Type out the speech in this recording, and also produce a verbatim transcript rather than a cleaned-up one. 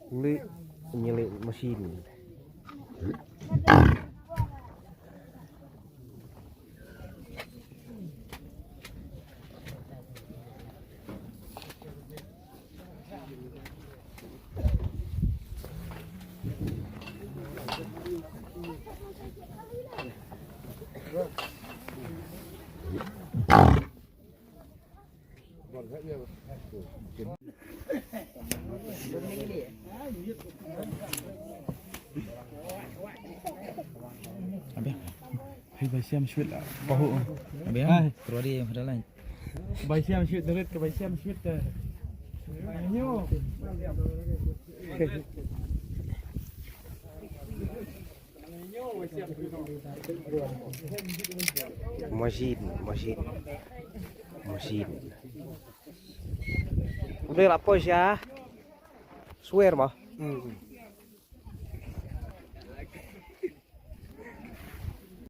Leh, ngi leh masin. Abi. Hei, bai siam sweet lah. Pahu. Abi. Hai. Terodi yang sudah lain. Bai siam sweet, David, ke bai siam sweet, eh. Nyo. Masin, masin. Masin. Udah lapor ya. Swear mah. Hmm.